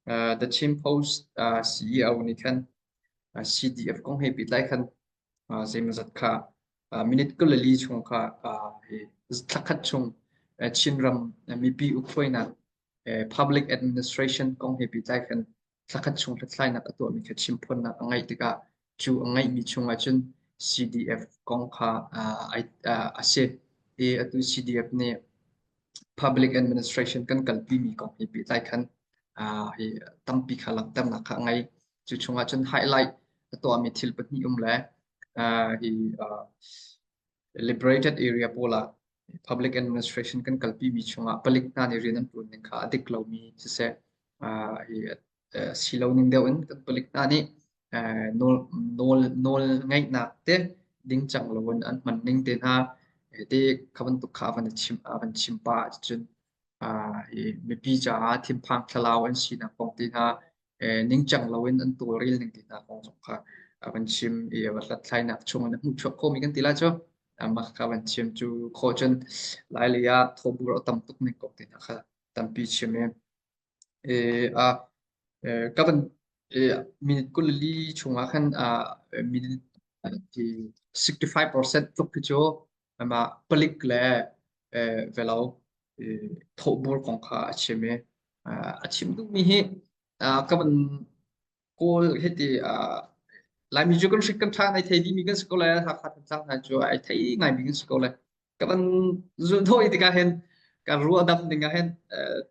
The Chin Post CEO nih khan CDF kong he pehtlai khan zeimawzat kha minute 24 chung kha thla khat chung Chinram mipi ukhruainak public administration kong he pehtlai khan thla khat chung hlathlainak a tuahmi kha chimphawnnak a ngeih tikah cu a ngeihmi chungah cun CDF kong kha a si. I atu CDF nih public administration kan kalpimi kong he pehtlai khan hi tampi kha langhternak kha a ngei. Cu chungah cun highlight a tuahmi thil pahnih um le hi liberated area pawl ah public administration kan kalpimi chungah palik hna nih rian an ṭuan ning kha a dik lomi siseh, hi si lo ning deuh in kan palik hna nih nawl nawl nawl ngeihnak te dingcang loin an hman ning te hna te kha bantuk kha a van chim a van chim pah ahcun hi mipi caah thinphang thlalau an sinak kong te hna ningcang loin an tawlrel ning te hna kong zong kha a van chim i a va hlathlainak chung in a hmuhchuak khomi kan ti lai cu. Mah kha van chim cu khawh cun Lailei ah thawbur a tam tuk ning kong te hna kha tampi chim i ka van minute 24 chungah khan minute 65% tluk khi cu amah palik le velo thawhbur kong kha a chim i a chim duhmi hi ka van kawl hiti Laimi cu kan hrik kan ṭha ai thei dihmi kan si ko lai. Hakha Thantlang hna cu ai thei ngaimi kan si ko lai. Ka van zulh tikah hin kan ruah dam ding ah hin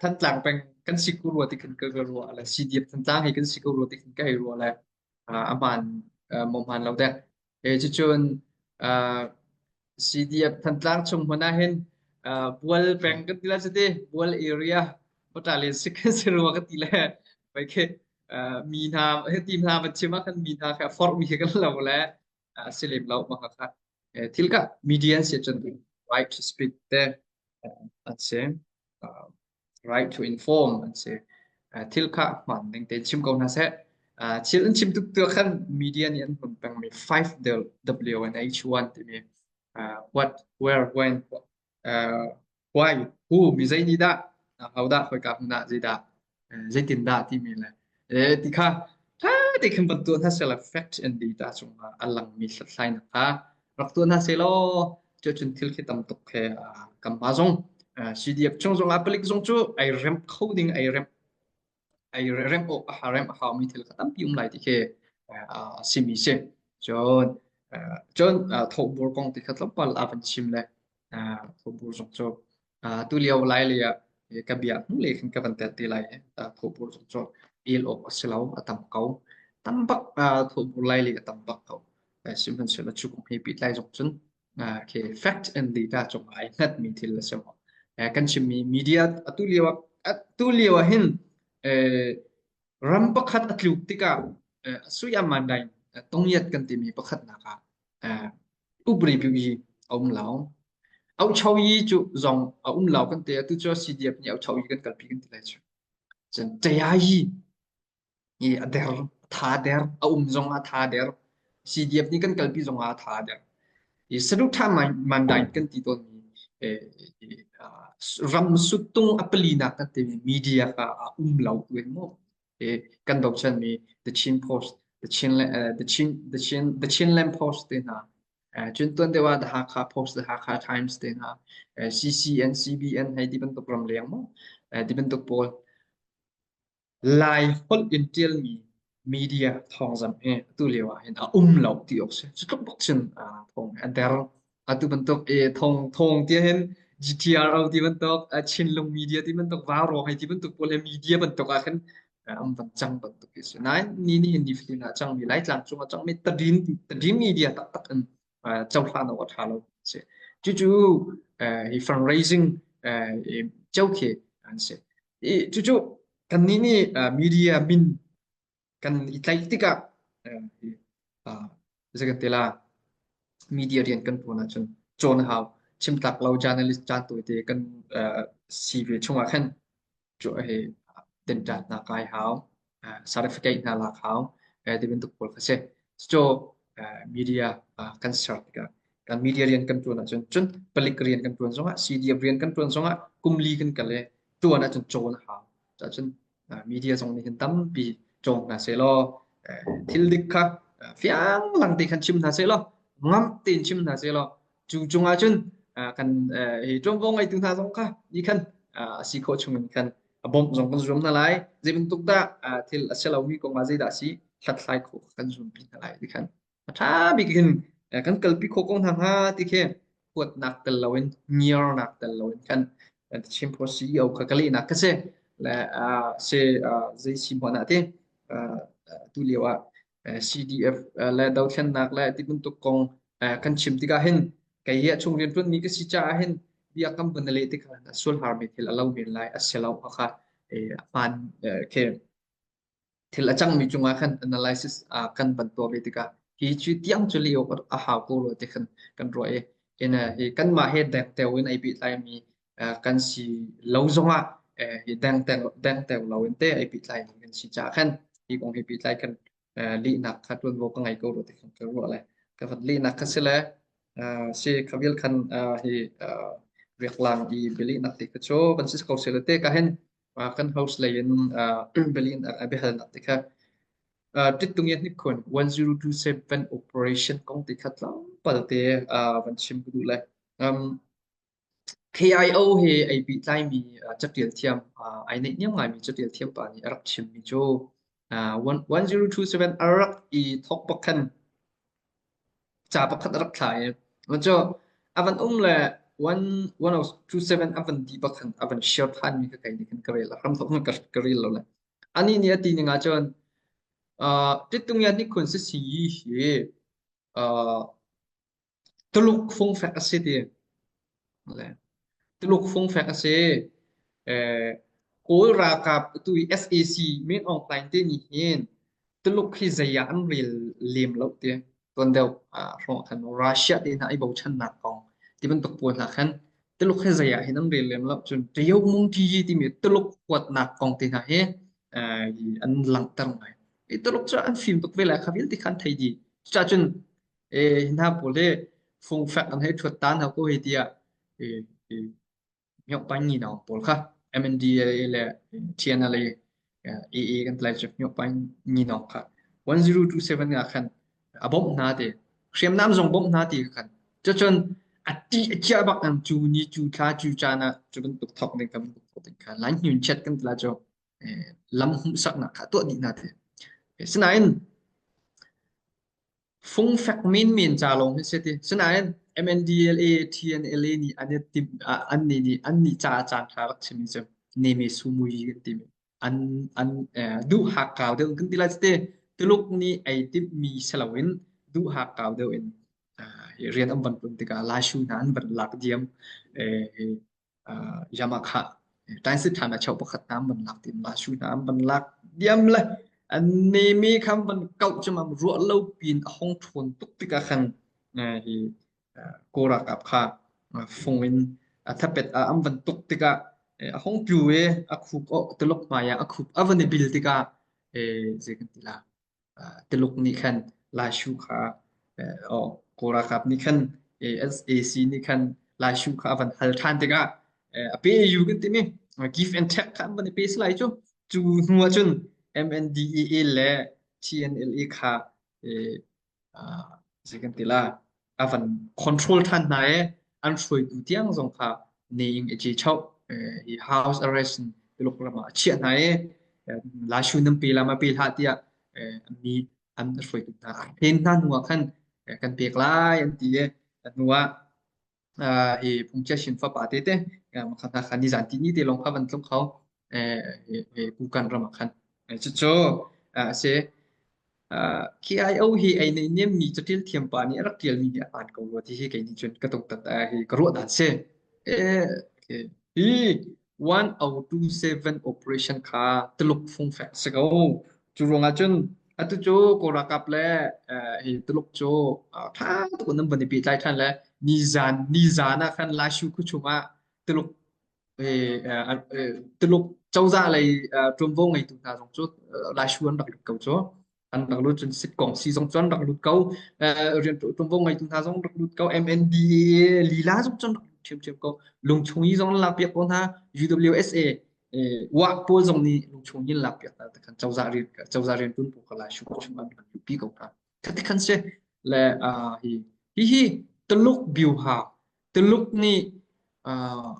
Thantlang peng kan si ko rua ti khin ka ruah le CDF Thantlang hi kan si ko rua ti khin ka hei ruah le a hmaan maw hmaan lo dek. E cucun CDF Thantlang chung hmun ah hin Bual peng kan ti la cu ti Bual area battalion sik si rua ka ti le bai khi mi hna hiti hna van chim ah khan mi hna kha forh mi khi kan lo le si lem lo mah kha thil ka media si cun right to speak te an si right to inform an si. Thil kha hmaan ning tein chim ko hna seh. Thil an chim tuk tu khan media nih an hman pengmi 5 W and H1 timi what, where, when, why, who, mi zei nih dah, hodah, khoika hmun ah zeidah, zeitindah timi le ti kha ṭha te khin van tuah hna seh law fact and data cungah a langmi hlathlainak kha rak tuah hna seh law cucun thil khi tam tuk he kanmah zong CDF chung zongah palik zong cu ai rem kho ding ai rem ai rem awk a rem a haumi thil kha tampi um lai ti khi a simi si. Cun cun thawhbur kong ti kha tlawmpal a van chim le thawhbur zong cu tu lio lai lei ah ka bia hnu le khin ka van tel te lai. Thawhbur zong cu el awk a si lo, a tam ko, tam bak. Thawhbur lai lei a tam bak ko. Sihmanhsehlaw cu kong he pehtlai zong cun khi fact and data cung ai hngatmi thil a si maw kan chimmi media atu lio ah hin ram pakhat a tluk tikah sui aman dai tongyat kan timi pakhatnak ah upri bi a um lo. Aucho yi cu zong a um lo kan ti. Atu cu CDF nih aucho yi kan kalpi kan ti lai cu. Cun taya yi i a der, tha der, a um zong ah tha der. CDF nih kan kalpi zong ah tha der. I saduhtha mandai kan ti tawnmi ram suttung a palinak kan timi media kha a um lo tu in mu kan bochanmi The Chin Post, The Chin The Chin The Chin The Chinland Post te hna, cun tuan deuh ah The Hakha Post, The Hakha Times te hna, CCN, CBN hei ti bantuk ramleng mu ti bantuk pawl Lai holh in ṭialmi media thawngzamh hi atu lio ah hin a um lo ti awk si. Cu tluk bak cun thawng a der. Atu bantuk i thawng thawng ti hin GTRO ti bantuk, Chinlung media ti bantuk, Vaurawng hei ti bantuk pawl hi media bantuk ah khin an van cang bantuk hi si. Nain ni nihin nifatin ah cangmi Laitlang cung ah cangmi tadin tadin media taktak in cohlan awk a ṭha lo si. Cucu hi fundraising cio khi an si. I cucu kannih nih media min kan i tlaih tikah zei kan ti la media rian kan ṭuan ahcun cawn a hau. Chimtlak lo journalist caan tawite kan si ve chungah khan cu hi tinṭan kai hau, certificate hna lak hau, ti bantuk pawl kha si. Cu media kan ser tikah kan media rian kan ṭuan ahcun cun palik rian kan ṭuan zongah CDF rian kan ṭuan zongah kum li kan kal i ṭuan ahcun cawn a hau. Cun. Media zong nih hin tampi cawng hna sehlaw thil dik kha fiang lang te khan chim hna sehlaw ngamh tein chim hna sehlaw cu cungah cun kan hi ṭuanvo ngeitu hna zong kha nih khan a si khawh chungin khan a bawmh zong kan zuam hna lai. Zei bantuk dah thil a si lomi kong ah zeidah a si hlathlai khawh kan zuampi hna lai ti khan a ṭha bik in kan kalpi khawh ko hna hnga ti khi huatnak tel loin ngiarnak tel loin khan Chin Post CEO kha ka lehnak ka si le si zei si hmanh ah ti tu lio ah CDF le dothlennak le ti bantuk kong kan chim tikah hin kei hi a chung rianṭuanmi ka si caah hin bia kam van leh tikah sual harmi thil a lo men lai a si lo kha a hmaan khi thil a cangmi cungah khan analysis kan van tuah ve tikah hi cu tiang cu leh awk a hau ko lo ti khan kan ruah i in hi kanmah he dengteo in ai pehtlaimi kan si lo zongah hi dengteo dengteo lo in te ai pehtlaimi kan si caah khan hi kong he pehtlai kan lehnak kha ṭuanvo ka ngei ko rua ti khan ka ruah le ka van lehnak kha si le si khavial khan hi riaklang i bialehnak ti kha cu van si ko seh le te ka hin kan host lei in bialehnak biahalnak ti kha Ṭittung in hnikhun 1027 operation kong ti kha tlawmpal te van chim ka duh le KIO he ei pehtlaimi catial thiam ai neihniam ngaimi catial thiam pa nih a rak chimmi cu 1027 a rak i thawk bak khan ca pakhat a rak thla i cu a van um le 1027 a van dih bak khan a van share thanmi kha kei nih khan ka rel a hramthawk ka ka rel lo le anih nih a ti ning ahcun Ṭittung yan nih khun si si hi Tuluk fungfek a si ti. Tuluk fungfek a si. Kawl ralkap atu i sac Min Aung Hlaing te nih hin Tuluk hi zei ah an rel lem lo ti. Tuan deuh hrawng ah khan Russia te hna i bochannak kong ti bantuk pawl hna khan Tuluk hi zei ah hin an rel lem lo. Cun Tayo Mungti timi Tuluk huatnak kong te hna hi an langhter ngai. Tuluk cu an fim tuk ve lai kha vialte kha an thei dih. Cucaah cun hi hna pawl hi fungfek an hei ṭhuat ta hna ko hei tiah myohpaing nginawng pawl kha MNDAA le TNLA AA kan ti lai cu myohpaing nginawng kha 1027 ah khan a bawmh hna ti hriamnam zong bawmh hna ti khan cucun a ṭih a ciah bak an cu ni cu thla cu caan ah cu bantuk thawk ding kan bantuk thawk ding kha lai hnun chiat kan ti lai cu lam hmuhsaknak kha tuah dih hna ti sinain Fungfek menmen ca lawng hi si ti. Sinain MNDLA, TNLA nih an i timh, annih nih annih caah caanṭha rak chimmi cu Neme Sumuyi kan timi. An, an duh hakkau deuh kan ti lai cu ti. Tuluk nih ei timhmi si loin duh hakkau deuh in rian an van ṭuan tikah Laishu hna an van lak diam. Yamakha Tainsit ṭhan a cheu pakhat hna an van lak tim la su hna an van lak diam le an nemi kha an van kauh cu mam ruah lo pin a hong ṭhawn tuk tikah khan hi Kawl ralkap kha fung in a thapet ah an van tuk tikah a hong tlu i a khuk Tuluk hmai ah a khuk a van i bil tikah zei kan ti la Tuluk nih khan Laishu kha Kawl ralkap nih khan SAC nih khan Laishu kha a van hal ṭhan tikah a pe yu kan timi give and take kha an van i pe si lai cu. Cu hnu ahcun MNDAA le TNLA kha zei kan ti la a van control ṭhan hna i an hruaitu tiang zong kha ne-ing a ce chauh hi house arrest in Tuluk ram ah a chiah hna i Lashu nan pe la ma pe hlah tiah mi an hruaitu hna a hlen hna hnu ah khan kan pek lai an ti i a hnu ah hi Phungchia Shin fapa te te kha kha nizan ti ni te lawng kha van tlung kho Kukan ram ah khan cucu a si. KIO hi ei neihniammi catial thiam pa nih a rak ṭialmi hi a hmaan ko rua ti hi kei nih cun ka tungtat hi ka ruah dan si. Hi 1027 operation kha Tuluk fungfek a si ko. Cu ruangah cun atu cu Kawl ralkap le hi Tuluk cu ṭha tuk in an van i pehtlai ṭhan le nizan nizan ah khan Laishu khuachung ah Tuluk Tuluk cozah lei ṭuanvo ngeitu hna zong cu Laishu an rak lut ko cu. An rak lut cun sitkong si zong cu an rak lut ko. Rian ṭuanvo ngeitu hna zong rak lut ko. MNDAA lila zong cu an rak lut ṭhiamṭhiam ko. Lungchung i zong an lakpiak ko hna. UWSA. Wah pawl zong nih lungchung in lak piak hna khan cozah rian cozah rian tun pawl kha lai shu chung an pi ko hna. Khati khan si le hi hi hi Tuluk biuha Tuluk nih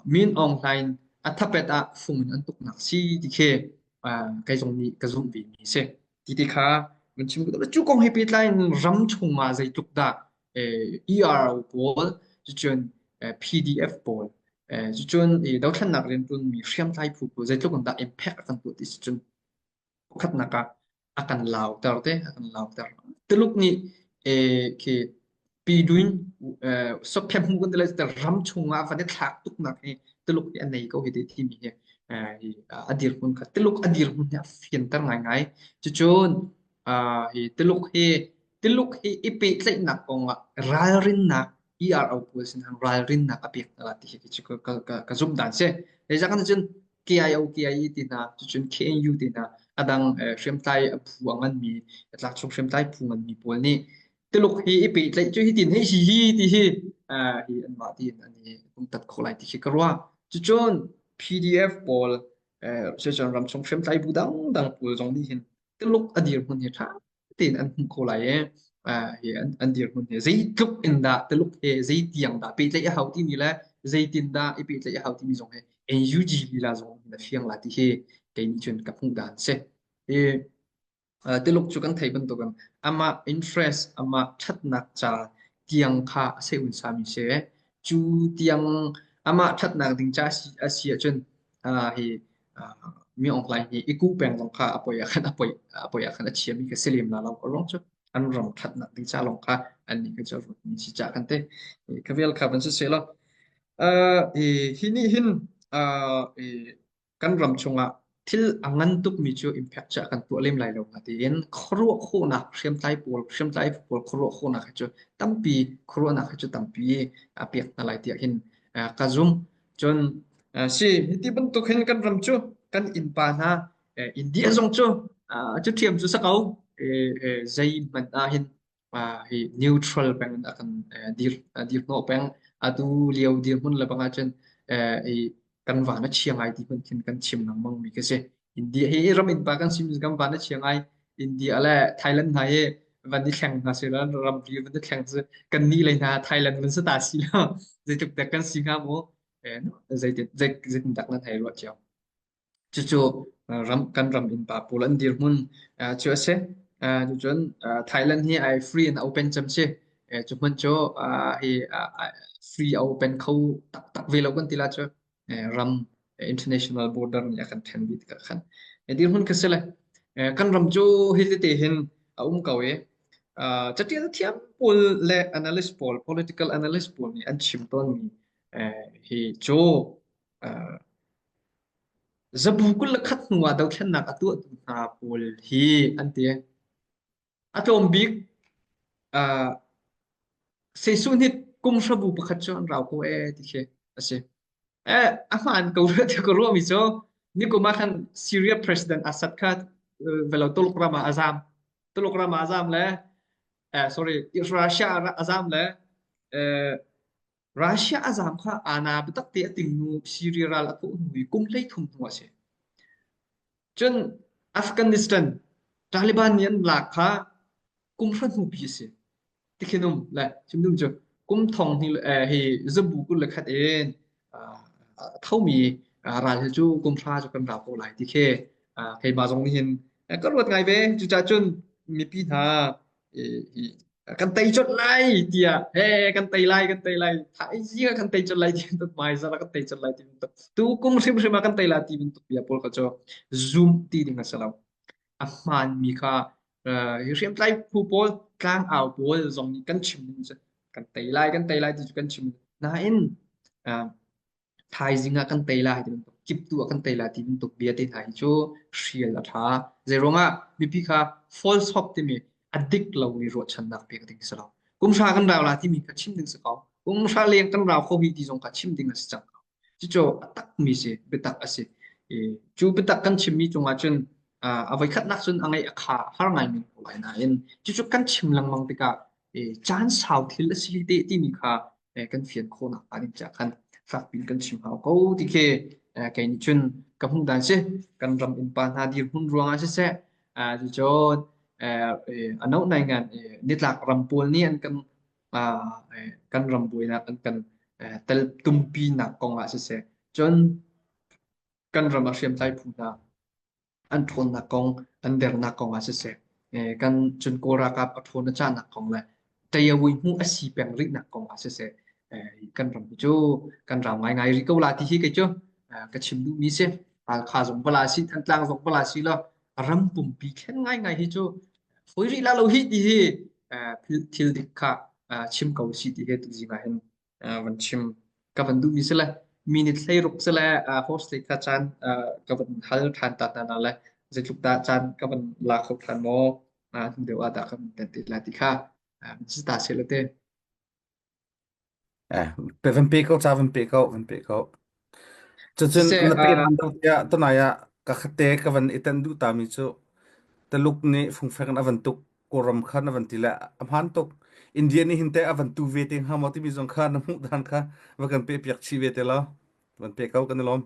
Min Aung Hlaing a thapet ah fung in an tuknak si ti khi kei zong nih ka zumh ve mi si. Ti ti kha kan chim cu kong he pehtlai in ram chung ah zeitluk dah ERO pawl cucun PDF pawl cucun dothlennak rianṭuanmi hriamtlai phu pawl zeitluk in dah impact a kan tuah ti si cun pakhatnak ah a kan lauter te a kan lauter. Tuluk nih khi Piduin sophem hmu kan ti lai ram chung ah van i thlak tuknak hi Tuluk nih a nei ko hi te timi hi a dirhmun kha Tuluk a dirhmun hi a fianter ngaingai. Cucun hi Tuluk hi Tuluk hi i pehtlaihnak kong ah ralrinnak ERO pawl sin ralrinnak a pek hna ti hi cu ka, ka, ka zumh dan si. Zeicah kan cun KIO KIE ti hna cucun KNU ti hna adang hriamtlai phu a nganmi tlakchung hriamtlai phu nganmi pawl nih Tuluk hi i pehtlaih cu hitin hei hi hi ti hi hi anmah tiin an i pumtat khawh lai ti khi ka ruah. Cucun PDF pawl cucun ramchung hriamtlai bu dangdang pawl zong nih hin Tuluk a dirhmun hi ṭha tein an hmuh kho lai i hi an dirhmun hi zeitluk in dah Tuluk he zeitiang dah pehtlaih a hau timi le zeitin dah i pehtlaih a hau timi zong hi NUG lila zong hin a fiang la ti hi kei nih cun ka hmuh dan si. Hi Tuluk cu kan theih bantukin amah interest amah ṭhatnak ca tiang kha a seh sami si. Cu tiang amah ṭhatnak ding ca a si ahcun hi mi Aung Hlaing hi i kuh peng zong kha a poi ah khan a poi a poi ah khan a chiami kha si lem la lo. A ruang cu an ram ṭhatnak ding ca lawng kha an nih kha cu a ruatmi si cah kan ti. Kha vial kha van si seh law hi nih hin kan ram chungah thil a ngan tukmi cu impact cu a kan tuah lem lai lo natein khuaruah khawhnak hriamtlai pawl hriamtlai pawl khuaruah khawhnak hi cu tampi khuaruahnak hi cu tampi a pek hna lai tiah hin ka zum. Cun si hiti bantuk hin kan ram cu kan innpa hna India zong cu cu ṭhiam cu si ko zeihmanh ah hin hi neutral peng in a kan dir dirhnawh peng. Atu lio dirhmun le bang ahcun i kan van a chia ngai ti hmanh khin kan chim lengmang mi khi si. India hi ram innpa kan sim kan van a chia ngai. India le Thailand hna hi van i thleng hna si la ramri van i thleng si kan nih lei hna Thailand van si ta si la zeitluk dek kan si hnga mu zeitin zeitin dak nan hei ruah cio. Cucu ram kan ram innpa pawl an dirhmun cu a si. Cucun Thailand hi ai free and open cem si. Cu hmun cu hi free open kho taktak ve lo kan ti la cu ram international border nih a kan then dih tikah khan dirhmun kha si le kan ram cu hi tete hin a um ko i catial thiam pawl le analyst pawl political analyst pawl nih an chim tawnmi hi cu Zabu 21 hnu ah dothlennak a tuahtu hna pawl hi an ti. A tlawm bik uh, sesuhnit kum hrabu pakhat cu an rau ko ee ti khi a si. Eh, a hmaan ko ti ka ruahmi cu nikum ah khan Syria President Assad kha velo Tuluk ram ah a zam. Tuluk ram ah a zam le eh, sorry, Russia a zam le eh, Russia a zaam kha aana biatak te a ting hnu Syria ral a thawh hnu i kum 13 hnu a si. Cun Afghanistan Taliban nih an lak kha kum hra hnu pi a si. Tikhin um le chim dum cu kum thong hi hi zabu 21 in a thomi ral hi cu kum hra cu kan rau ko lai ti khi keimah zong nih hin ka ruat ngai ve. Cucaah cun mipi hna kan tei colh lai tiah he kan tei lai kan tei lai thaizing ah kan tei colh lai ti bantuk hmaizarh ah kan tei colh lai ti bantuk tu kum hrimhrim ah kan tei lai ti bantuk bia pawl kha cu zum ti ding a si lo a hmaanmi kha hi hriamtlai phu pawl tlangau pawl zong nih kan chim ding cu kan tei lai kan tei lai ti cu kan chim nain Thaizing ah kan tei lai ti bantuk, kiptu ah kan tei lai ti bantuk bia te hna hi cu hrial a ṭha. Zeiruangah mipi kha false hope timi a dik lomi ruahchannak pek ding si lo. Kum hra kan rau la timi kha chim ding si ko. Kum hra leng kan rau kho hi ti zong kha chim ding a si cang ko. Cucu a takmi si, biatak a si. I cu biatak kan chimmi cungah cun a voikhatnak cun a ngaih a kha har ngai men ko lai nain cucu kan chim lengmang tikah caan sau thil a si te timi kha kan fian khawhnak hnga ding caah khan fakpi in kan chim hau ko ti khi Kei nih cun ka hmuh dan si kan ram innpa hna dirhmun ruangah siseh cucun a no nai ngan nitlak ram pawl nih an kan kan ram buainak an kan tel tumpinak kong ah siseh cun kan ram a hriamtlai phu hna an ṭhawnnak kong, an dernak kong ah siseh, kan cun Kawl ralkap a ṭhawn a cahnak kong le ṭayawi hmuh a si peng rihnak kong ah siseh, kan ram hi cu kan rau ngaingai rih ko la ti hi kei cu ka chim duhmi si. Halkha zong pala si, Thantlang zong pala si law ram pumpi thlen ngaingai hi cu fawi rih la lo hi ti hi thil dik kha chim ko si ti hi tuzing ah hin van chim ka van duhmi si le minute 16 si le host le kha caan ka van hal ṭhan ta hna le zeitluk dah caan ka van la kho ṭhan maw hnu deuh ah dah ka van ten te la ti kha si ta se le te. Eh, pe van pe ko ca van pe ko van pe ko. Cucun Siseh na pe lan deuh tiah tunai ah ka khate ka van i ten duh ta mi cu Taluk nih fungfek in a van tuk Kawlram kha na van ti le a hmaan tuk. India nih hin teh a van tu ve te hnga maw timi zong kha na hmuh dan kha va kan pe piak chih ve te law van pe ko kan i lawm.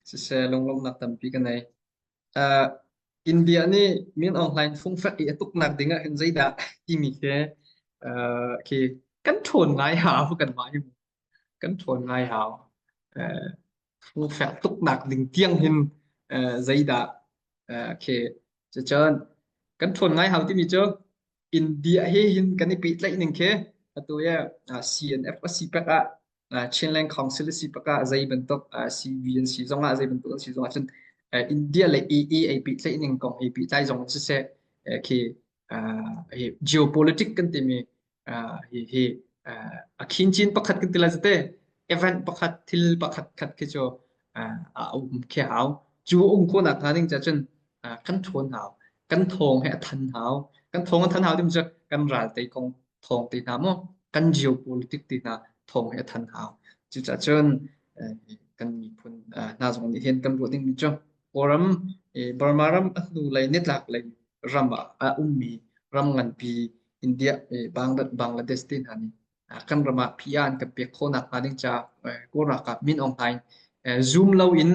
Siseh lunglawmhnak tampi ka nei. Uh, India nih Min Aung Hlaing fungfek i a tuknak ding ah hin zeidah timi khi uh, khi kan ṭhawn ngai hau kan mah hi kan ṭhawn ngai hau. Uh, fungfek tuknak ding tiang hin uh, zeidah uh, khi cucun kan ṭhawn ngai hau timi cu India he hin kan i pehtlaih ning khi atu i CNF a si pek ah Chinland Council a si pek ah zei bantuk CV an si zong ah zei bantuk an si zong ah cun India le AA ai pehtlaih ning kong ai pehtlai zong siseh khi geopolitics kan timi hi hi a khinchin pakhat kan ti lai te event pakhat thil pakhat khat khi cu a um khi hau cu um khawhnak hnga ding ca cun kan ṭhawn hau kan thawng he a than hau kan thawng a than hau timi cu kan ral tei kong thawng te hna maw kan geopolitics te hna thawng he a than hau cucaah cun kan miphun hna zong nih hin kan ruah dingmi cu Kawlram Burma ram a hnu lei nitlak lei ram ah a ummi ram nganpi India Bangladesh te hna nih kan ram ah PR an kan pek khawhnak hnga ding caah Kawl ralkap Min Aung Hlaing zoom loin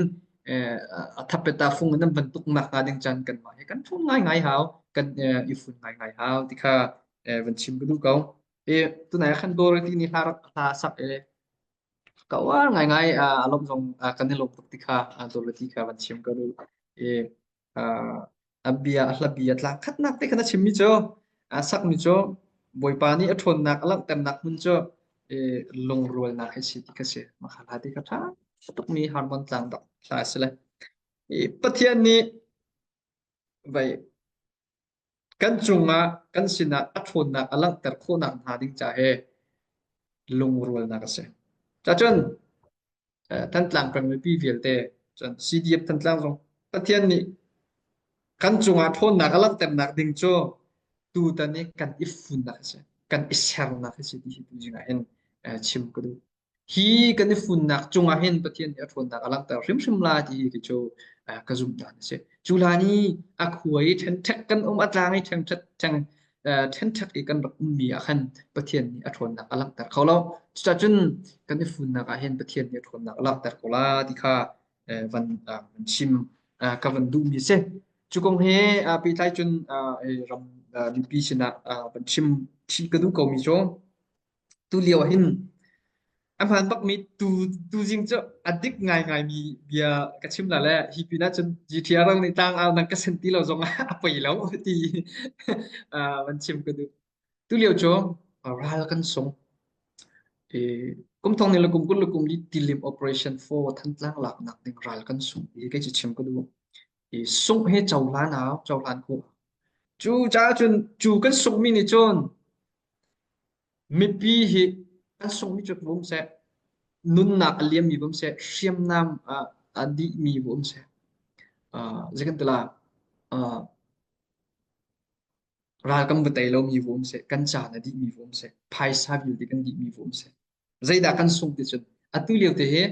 a thapeta fung in an van tuk nak hnga ding caan kanmah hi kan fun ngaingai hau kan i fun ngaingai hau ti kha van chim ka duh ko. E tunai khan Dorothy nih hla rak hla sak e ka uar ngaingai a lawm zong kan i lawm tuk ti kha Dorothy kha van chim ka duh. E a bia a hla bia tlang khatnak te khan a chimmi cu a sakmi cu Bawipa nih a ṭhawnnak a langhternak hmun cu lungrualnak hi si ti kha si. Mah hla ti kha ṭha tukmi Harmon tlang dok hla a si le. Pathian nih vai kan cungah kan sinah a ṭhawnnak a langhter khawhnak hna ding ca he lungrualnak a si. Cacun Thantlang peng mipi vialte cun CDF Thantlang zong Pathian nih kan cungah ṭhawnnak a langhternak ding cu tutan i kan i funnak a si kan i sernak a si ti hi tuzing ah hin chim ka duh. Hi kan i funnak cungah hin Pathian nih a ṭhawnnak a langhter hrimhrim la ti hi cu ka zumh dan a si. Cu hlan i a khua i ṭhenṭhek kan um a tlang i ṭhenṭhek ṭhenṭhek i kan rak ummi ah khan Pathian nih a ṭhawnnak a langhter kho lo. Cucacun kan i funnak ah hin Pathian nih a ṭhawnnak a langhter ko la ti kha van van chim ka van duhmi a si. Cu kong he pehtlai cun ram mipi sinah van chim chih ka duh komi cu tulio ah hin A hmaan bakmi tu tuzing cu a dik ngaingaimi bia ka chim la le hi pinah cun GTR rang nih tlangau nan ka sen ti lo zongah a poi lo ti uh, van chim ka duh. Tulio cu ral kan sung. I kum thong ni le kum 20 le kum li tilim operation 4 Thantlang laknak ding ral kan sung i kei cu chim ka duh. I sungh hi cohlan hau, cohlan khawh. Cu caah cun cu kan sunghmi nih cun Mipi hi an sunghmi cu va um seh, nunnak a liammi va um seh, hriamnam a dihmi va um seh, zei kan ti la, ral kan va tei lomi va um seh, kan caan a dihmi va um seh, phaisa vialte kan dihmi va um seh. Zeidah kan sungh ti cun atu lio te hi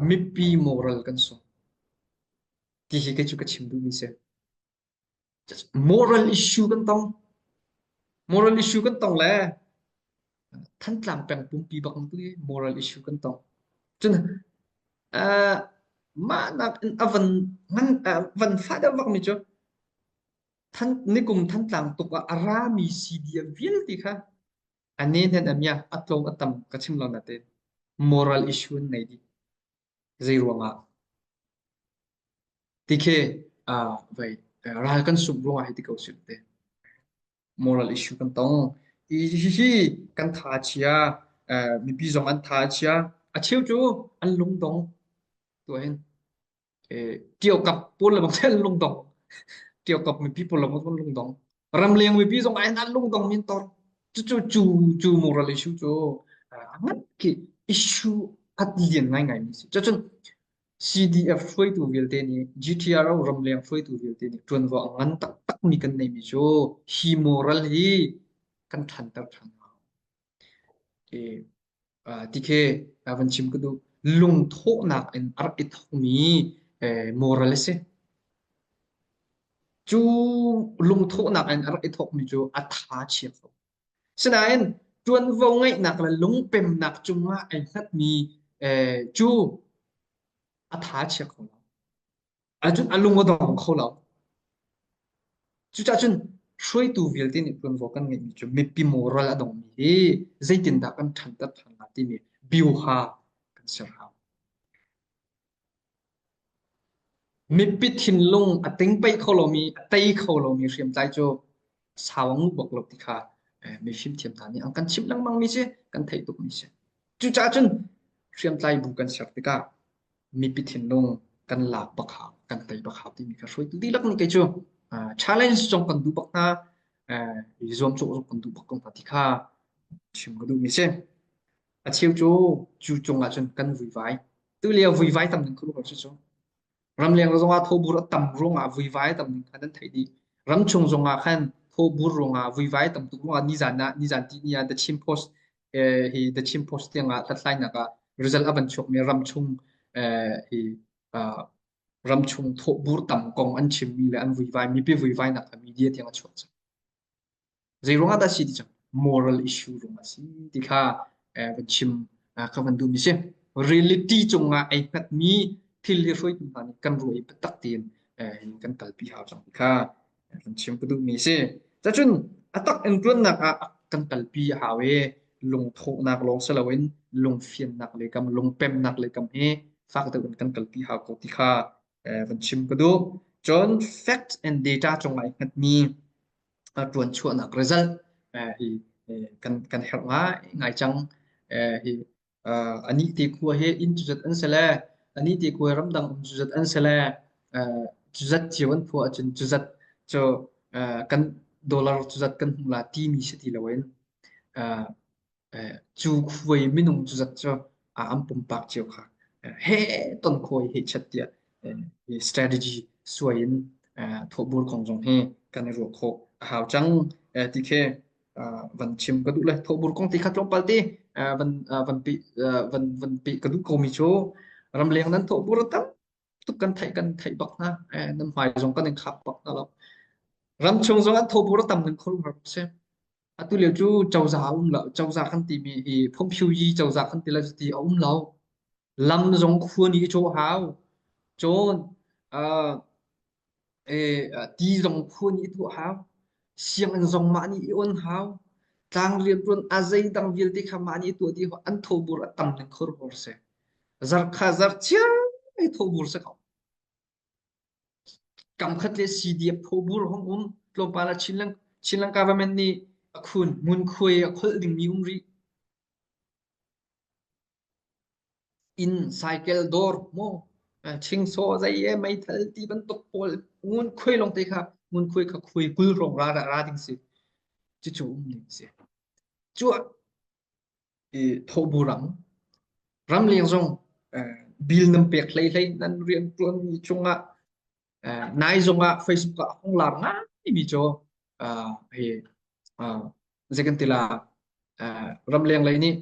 mipi moral kan sung. Ti hi kei cu ka chim duhmi si. Moral issue kan tong. Moral issue kan tong le Thantlang peng pumpi bak tu hi moral issue kan tong. Cun. Uh, mah nak in a van ngan uh, van fa deuh vakmi cu than nikum Thantlang tuk ah a rami CDM vialte kha a ne hnen a mia a tlawm a tam ka chim lo na te moral issue an nei dih zei ruangah tikhe uh, vai ral kan sungh ruangah hi ti ko sim te moral issue kan tong hi hi kan tha chia uh, mipi zong an tha chia a cheu cu an lungdong tu hin Ṭiokap pawl le bang an lungdong. Ṭiokap mipi pawl le bang an lungdong. Ramleng mipi zong ai an lungdong min tor. Cucu cu cu moral issue cu ngat khi issue at lian ngaingai mi si. Cucun CDF hruaitu vialte nih GTRO ramleng hruaitu vialte nih ṭuanvo a ngan taktak mi kan neih mi cu hi moral hi kan ṭhanter ṭhan hau. Ti khi van chim ka duh. Lungthawhnak in a rak i thawkmi moral a si. Cu lungthawhnak in a rak i thawkmi cu a tha chia kho. Sinain ṭuanvo ngeihnak le lungpemnak cungah ai hngatmi cu a tha chia kho lo. Ahcun a lung a dong kho lo. Cucaah cun hruaitu vialte nih ṭuanvo kan ngeihmi cu mipi moral a dongmi hi zeitindah kan ṭhanter ṭhan lai timi biuha kan ser hau. Mipi thinlung a tingpeih kho lomi, a tei kho lomi hriamtlai cu sau a nguh bak lo ti kha mi fimthiam hna nih an kan chimh lengmangmi si, kan theih tukmi si. Cucaah cun hriamtlai bu kan ser tikah mipi thinlung kan lak bak hau kan tei bak hau timi kha hruaitu dihlak nih kei cu challenge zong kan duh bak hna i zuamcawh zong kan duh bak ko hna ti kha chim ka duhmi si. A cheu cu cu cungah cun kan vuivai. Tu lio vuivai tam ning khuaruahhar cu cu. Ramleng zongah thawbur a tam ruangah vuivai tam ning kha nan theih dih. Ramchung zongah khan thawbur ruangah vuivai tam tuk ruangah nizan ah nizan ti ni ah The Chin Post hi The Chin Post tiangah hlathlainak ah result a van chuakmi ramchung hi ramchung thawhbur tam kong an chimmi le an vuivai mipi vuivainak kha media tiang a chuak cang. Zei ruangah dah si ti cang moral issue ruangah si ti kha van chim ka van duhmi si. Reality cungah ei hngatmi thil hi hruaitu hna nih kan ruah i biatak tein kan kalpi hau cang ti kha kan chim ka duhmi si. Cacun a tak in ṭuannak ah kan kalpi a hau i lungthawhnak lawng si loin lungfiannak le kam lungpemnak le kam hi fak deuh in kan kalpi hau ko ti kha van chim ka duh. Cun fact and data cungah i hngatmi ṭuan chuahnak result hi kan kan herh ngai ngai cang. Hi anih te khua he inn cuzat an si le anih te khua ramdang um cuzat an si le cuzat cio an phuah ahcun cuzat cu kan dollar cuzat kan hmu la timi si ti loin cu khuai minung cuzat cu an pumpak cio kha he ton khuai he chat tiah strategy suai in thawhbur kong zong hi kan i ruah khawh a hau cang ti khi van chim ka duh le thawhbur kong ti kha tlawmpal te van van pi van van pi ka duh ko mi cu ramleng nan thawhbur tam tuk kan theih kan theih bak hna nan hmai zong kan in khap bak hna lo ramchung zong an thawhbur tam nan khur har si atu lio cu cozah a um lo cozah kan timi hi phungphyu yi cozah kan ti le ti a um lo lam zong khua nih i cawh hau cun Ti zong khua nih i tuah hau. Sianginn zong mah nih i on hau. Tlang rianṭuan a zeidang vialte kha mah nih i tuah dih hau. An thawbur a tam ning khuaruahhar si. Zarh kha zarh chiar i thawbur si ko. Kamkhat le CDF thawbur hong um. Tlawmpal ah Chinland, Chinland government nih a khun, ngunkhuai a kholh dingmi um rih. Inn cycle dawr maw chingsaw zei e meithal ti bantuk pawl ngunkhuai lawngte kha ngunkhuai kha khuai 20 hrawng ra ra ding si. Cucu um ning si. Cu i thobu ram ramleng zong bill nan pek hlei hlei nan rian tuan mi cungah nai zong ah Facebook ah hong lar ngai mi cu hi zei kan ti la ramleng lei nih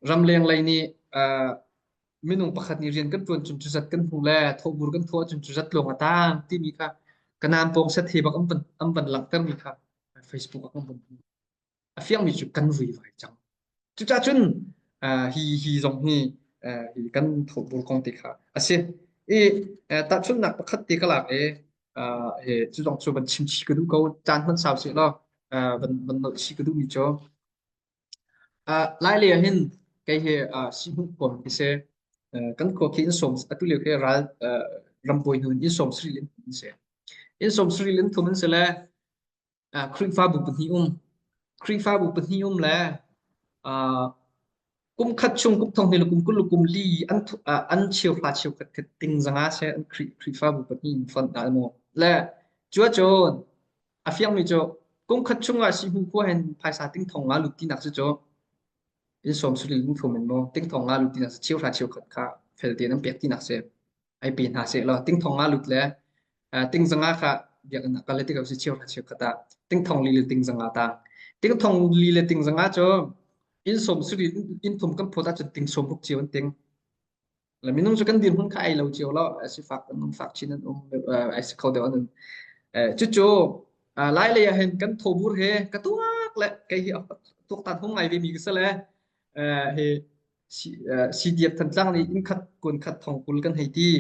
Ramleng lei nih minung pakhat nih rian kan ṭuan cun cuzat kan hmu le thawhbur kan thawh ahcun cuzat lawng a taang timi kha kanaan pawng set he bak an van, an van langhtermi kha Facebook ah kan van hmu. A fiangmi cu kan vuivai cang. Cucaah cun Hi hi zong hi hi kan thawhbur kong te kha a si. I tahchunhnak pakhat te ka lak i he cu zong cu van chim chih ka duh ko. Caan hman sau sih law van van nolh chih ka duhmi cu Lailei ah hin kei hi sihhmuh huam khi si. Kan khua khi inn sawm atu lio khi ral rambuai hnu in inn sawm sarih le inn thum an si. Inn sawm sarih le inn thum an si le Khrihfabu pahnih um. Khrihfabu pahnih um le kum khat chung kum thong hnih le kum 20 le kum li an an cheuhra cheukhat khat ting zanga seh an Khrihfabu pahnih in fonh hna maw. Le cu ahcun A fiangmi cu kum khat chungah sihhmuh khua hin phaisa ting thong nga lut tinak cu cu inn sawm sarih in thum in maw ting thong nga lut tinak cu cheuhra cheukhat kha fel tein an pek tinak si. Ai pe hna seh law ting thong nga lut le ting zanga kha biakinn ah kal le tikah si cheuhra cheukhat ah ting thong li le ting zanga tang. Ting thong li le ting zanga cu inn sawm sarih inn thum kan phawt ahcun ting sawm ruk cio an ting. Le minung cu kan dirhmun kha ai lo cio lo sifak an um fak chin an um ai si kho deuh an um. Cucu lai lei ah hin kan thobur he ka tuak le kei hi tuaktan hung ngai ve mi ka si le hi CDF Thantlang nih inn khat kun khat thong kul kan hei ti.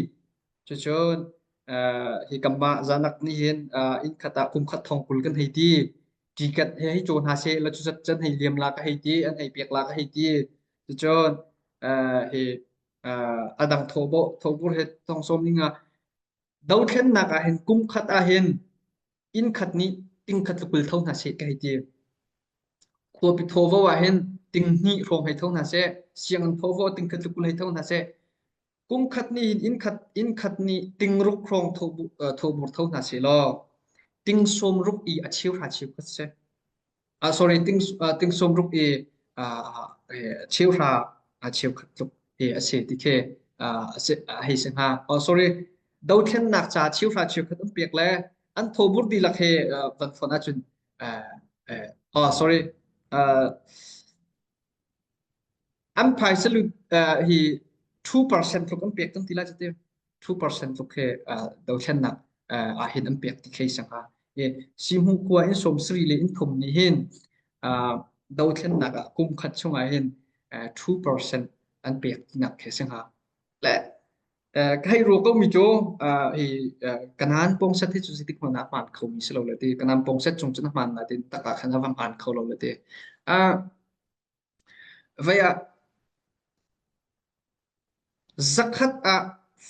Cucun hi kamah zanak nih hin inn khat ah kum khat thong kul kan hei ti. Tikat he hei caw hna seh la cu zat can hei liam la ka hei ti an hei pek la ka hei ti. Cucun hi a dang thawbur he thong sawm ning ah dothlennak ah hin kum khat ah hin inn khat nih ting khat le kul tho hna seh ka hei ti. Khuapi thawvo ah hin ting hnih hrawng hei tho hna seh, sianginn thawvo ting khat le kul hei tho hna seh. Kum khat nih hin inn khat nih ting ruk hrawng thawbur tho hna seh law ting sawm ruk i a cheu hra cheu khat seh. Sorry, ting sawm ruk i cheuhra cheukhat tluk hi a si ti khi a hei si hnga. Oh, sorry, dothlennak ca cheuhra cheukhat an pek le an thawbur dihlak he van fonh ahcun oh, sorry, an phaisa lut hi 2% tluk an pek kan ti lai cu ti. 2% tluk he dothlennak ah hin an pek ti thei sang ha. Sihmu khua in sawm sari le in thum nih hin dothlennak ah kum khat chungah hin 2% an pek tinak khi si hnga. Le ka hei ruah ko mi cu hi kanan pongset hi cu zeitik hmanh ah hmaan kho mi si lo le ti kanan pongset chung cun a hmaan na tin tak ah khan a va hmaan kho lo le ti. Vei ah Zakhat ah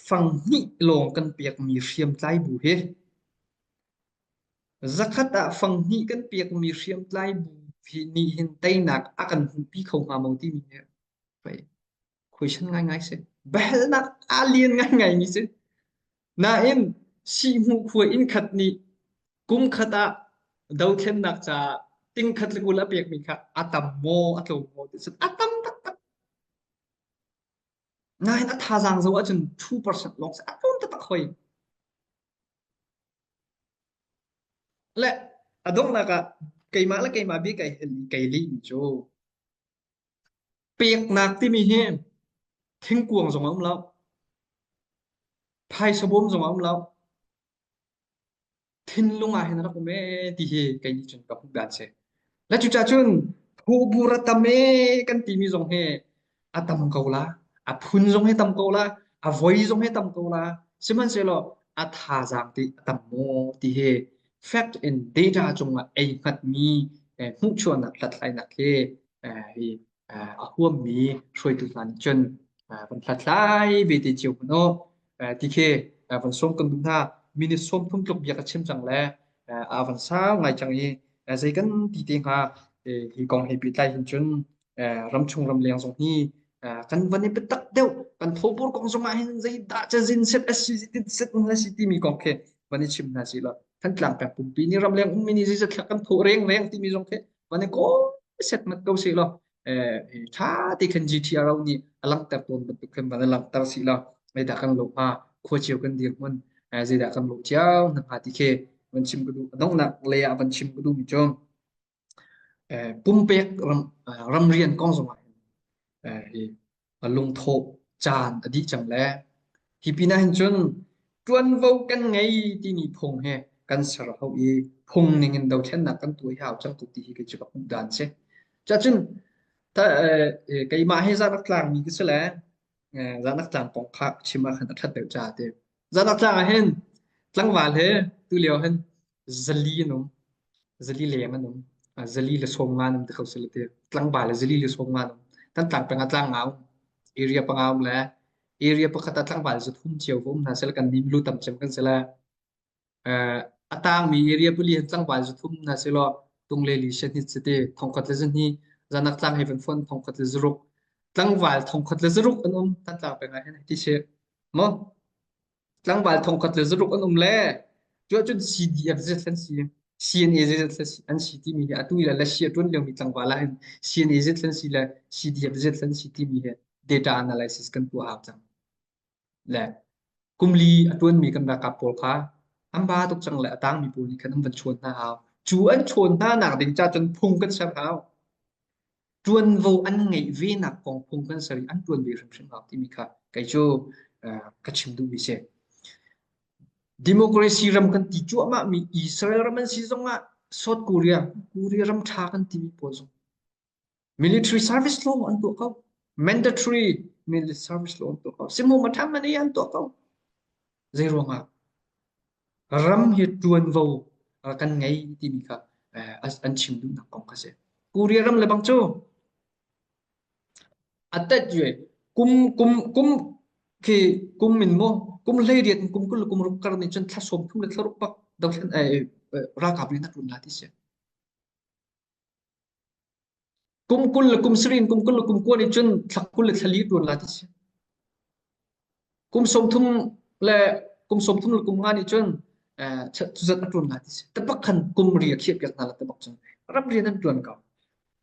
fanghnih lawng kan pekmi hriamtlai bu hi zakhat ah fanghnih kan pekmi hriamtlai bu hi nih hin teinak a kan hmuhpi kho hnga maw timi hi pei question ngaingai si. Biahalnak aa lian ngaingai mi si. Nain sihhmuh khua inn khat nih kum khat ah dothlennak caah ting khat le kul a pekmi kha a tam maw a tlawm maw ti a tam taktak. Nain a thazaang zoh ahcun 2% lawng si a tlawm taktak hoi. Le a donghnak ah keimah le keimah bia kai hel i kai lehmi cu peknak timi hi thingkuang zong a um lo, phaisa bawm zong a um lo, thinlung ah hin a rak um ee ti hi kei nih cun ka hmuh dan si. Le cucaah cun thawhbur a tam ee kan timi zong hi a tam ko la, a phun zong hi tam ko la, a voi zong hi tam ko la, sihmanhsehlaw a thazaang ti a tam maw ti hi fact and data cungah ei hngatmi hmuhchuahnak hlathlainak hi hi a huammi hruaitu hna nih cun van hlathlai ve te cio hmanh u ti khi van sawm kan duh hna. Minute 30 tluk bia ka chim cang le a van sau ngai cang i zei kan ti te hnga hi kong he pehtlai hin cun ramchung ramleng zong hi kan van i biatak deuh kan thobur kong zong ah hin zeidah cazin set a si set a si timi kong khi van i chim hna si lo Thantlang peng pumpi nih ramleng ummi nih zeizat thla kan thawh reng reng timi zong khi van i kawl setmat ko seh law ṭha te khan GTRO nih a langhter tawn bantuk khan van a langhter si law zeidah kan lo hnga khua cio kan dirhmun zeidah kan lo cio hna hnga ti khi van chim ka duh a donghnak lei ah van chim ka duhmi cu pumpek ram ramrian kong zong ah hi lungthawh caan a dih cang le hi pinah hin cun ṭuanvo kan ngei timi phung he kan ser hau i phung ning in dothlennak kan tuah hi hau cang tuk ti hi kei cu ka hmuh dan si. Cacun. Ta keimah hi zanak tlangmi ka si le zanak tlang kong kha chim ah khan a ṭhat deuh caah ti. Zanak tlang ah hin tlangval he tu lio hin zali an um. Zali leng an um. Zali le sawm nga an um ti kho si le ti. Tlangval le zali le sawm nga an um. Kan tlang peng ah tlang nga um. Area panga um le area pakhat ah tlangval zu thum cio va um hna seh le kan nim lu tam cem kan si le a tangmi area pali hin tlangval zu thum hna seh law tung le li shan hit siti thongkhat le zahnih zanak tlang he van fon thongkhat le zaruk tlangval thongkhat le zaruk an um tan tlang peng ah hin ti si mo tlangval thongkhat le zaruk an um le cu ahcun CDF zet an si CNA zet an si timi hi atu le Russia tuan liomi tlangval ah hin CNA zet an si le CDF zet an si timi hi data analysis kan tuah hau cang. Le kumli a tuanmi kan ralkap pawl kha an ba tuk cang le a tangmi pawl nih khan an van chawn hna hau. Cu an chawn hna nak ding ca cun phung kan ser hau. Ṭuanvo an ngeih ve nak kong phung kan ser i an ṭuan ve hrimhrim hau timi kha kei cu ka chim duhmi si. Democracy ram kan ti cuahmah mi Israel ram an si zongah South Korea, Korea ram ṭha kan timi pawl zong military service law an tuah ko. Mandatory military service law an tuah ko. Simu matham an an tuah ko. Zei ruangah ram hi ṭuanvo kan ngei timi kha an chim duhnak kong kha si. Korea ram le bang cu a tet yue kum kum kum khi kum min mo kum 18 in kum 20 kum ruk kar nih cun thla 30 le thla ruk bak dothlen ralkap rian a ṭuan la ti si. Kum 20 le kum sarih in kum 20 le kum kua nih cun thla 20 le thla li ṭuan la ti si. Kum 30 le kum 30 le kum nga nih cun cuzat a ṭuan la ti si. Tabak khan kum ri a khiah piak hna la tabak cun ram rian an ṭuan ko.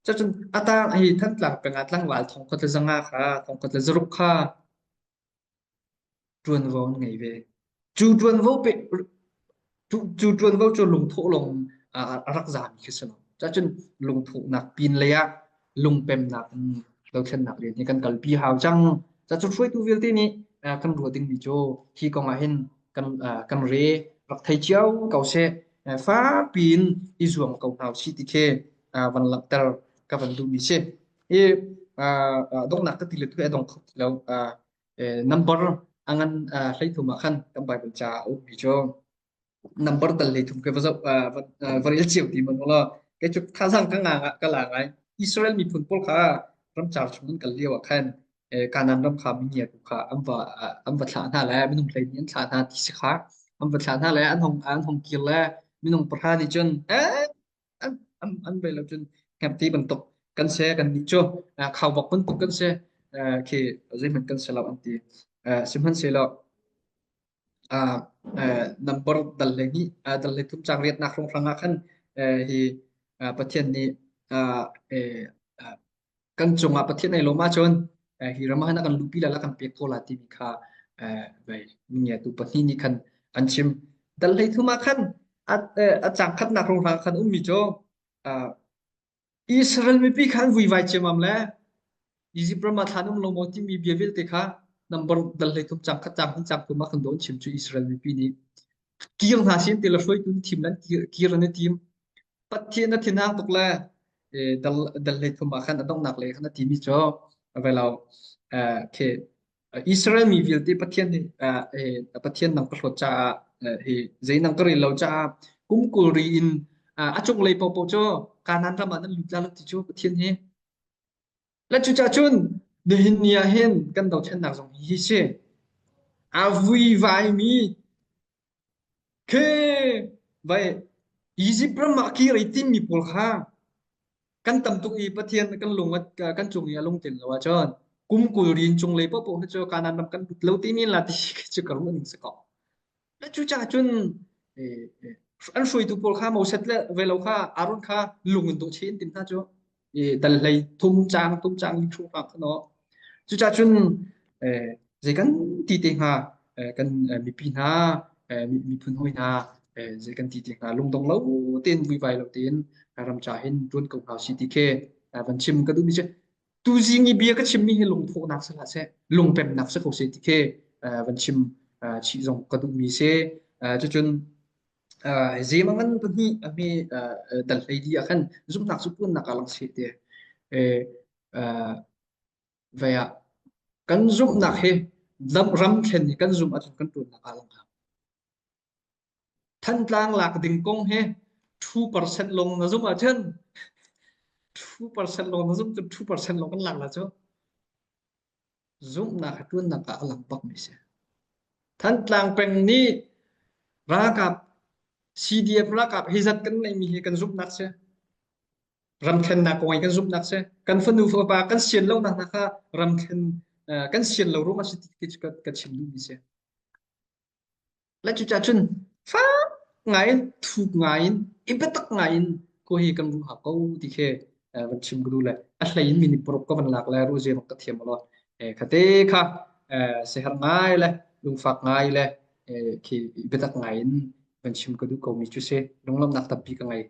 Cucun atang hi Thantlang peng ah tlangval thong khat le zanga kha thong khat le zaruk kha ṭuanvo an ngei ve. Cu ṭuanvo pe cu ṭuanvo cu lungthawh lawng a rak zami khi si lo. Cacun lungthawhnak pin lei ah lungpemnak in dothlennak rian hi kan kalpi hau cang. Cacun hruaitu vialte nih kan ruah dingmi cu hi kong ah hin kan kan re rak thei cio ko seh. Fakpi in i zuam ko hna usih ti khi van langhter ka van duhmi si. Hi donghnak ka ti le tu a dong kho ti lo. Number a ngan 13 ah khan kan Bible ca a ummi cu number dal 33 ke va zoh va rel cio ti man la kei cu thazang ka nga ka la ngai Israel miphun pawl kha ramcar chung an kal lio ah khan Kanaan ram kha mingiatu kha an va an va thlah hna le minung 12 an thlah hna ti si kha an va thlah hna le an hong an hong kir le minung pahra nih cun eh an an an ve lo cun hngerhti bantuk kan si kan nih cu khaubawk bantuk kan si khi zeihmanh kan si lo an ti sihmanhsehlaw number dal le hnih dal le thum cang riatnak hrawnghrang ah khan hi Pathian nih kan cungah Pathian ai lawm ahcun hi ram ah hin a kan luhpi lai la kan pek ko la timi kha vei mingiatu pahnih nih khan an chim. Dal 13 ah khan a cang khatnak hrawnghrang khan ummi cu Israel mipi kha an vuivai ciammam le Izipt ram ah thlan um lo maw timi bia vialte kha number dal 13 cang khat cang hin cang thum ah kan dawn chim cu Israel mipi nih kir hna sin ti le hruaitu nih thim lan kir an i tim. Pathian a thinhang tuk le dal dal 13 ah khan a donghnak lei khan a timi cu ve lo khi Israel mi vialte Pathian nih Pathian nang ka hlawt caah hi zei nang ka rel lo caah kum 20 ri in a cunglei paohpaoh cu Kanaan ram ah nan lut la lo ti cu Pathian hi le cucaah cun nihin ni ah hin kan dothlennak zong hi si a vuivaimi Khi vai Izipt ram ah kir i timmi pawl kha kan tam tuk i Pathian kan lung kan cung i a lungtlin lo ahcun kum 20 rin cunglei paohpaoh hi cu Kanaan ram kan lut lo timi la ti khi cu ka ruah ning si ko. Cucaah cun an hruaitu pawl kha Moses le ve lo kha Aaron kha lung in dawh chih in tim hna cu i dal 13 cang tum cang li hrawng kha no. Cucaah cun zei kan ti te hnga kan mipi hna miphun hawi hna zei kan ti te hnga lungdong lo tein vuivai lo tein ram ca hin ṭuan ko hna si ti khi van chim ka duhmi cu tuzing i bia ka chimmi hi lungthawhnak si hlah seh lungpemnak si ko seh ti khi van chim chih zong ka duhmi si. Cucun Zem a ngan pahnih a hme dal 14 ah khan zumhnak cu puannak ah lang seh ti. Vei ah kan zumhnak hi ramthlen hi kan zumh ahcun kan ṭuannak ah lang hau. Thantlang lak ding kong hi 2% lawng na zumh ahcun 2% lawng na zumh cun 2% lawng kan lak la cu. Zumhnak hi ṭuannak ah a lang bakmi si. Thantlang peng nih ralkap CDF ralkap hi zat kan neihmi hi kan zumhnak si. Ramthlennak kong i kan zumhnak si. Kan fanu fapa kan sian lonak hna kha ramthlen kan sian lo ruangah si ti khi ka chim duhmi si. Le cucaah cun fak ngai in thuk ngai in i biatak ngai in ko hi kan ruh hau ko ti khi van chim ka duh le a hlei in minute paruk ka van lak le ruah ziang ka thiam lo. Khate kha siaherh ngai le lungfak ngai le khi biatak ngai in van chim ka duh ko mi cu si. Lunglawmhnak tampi ka ngei.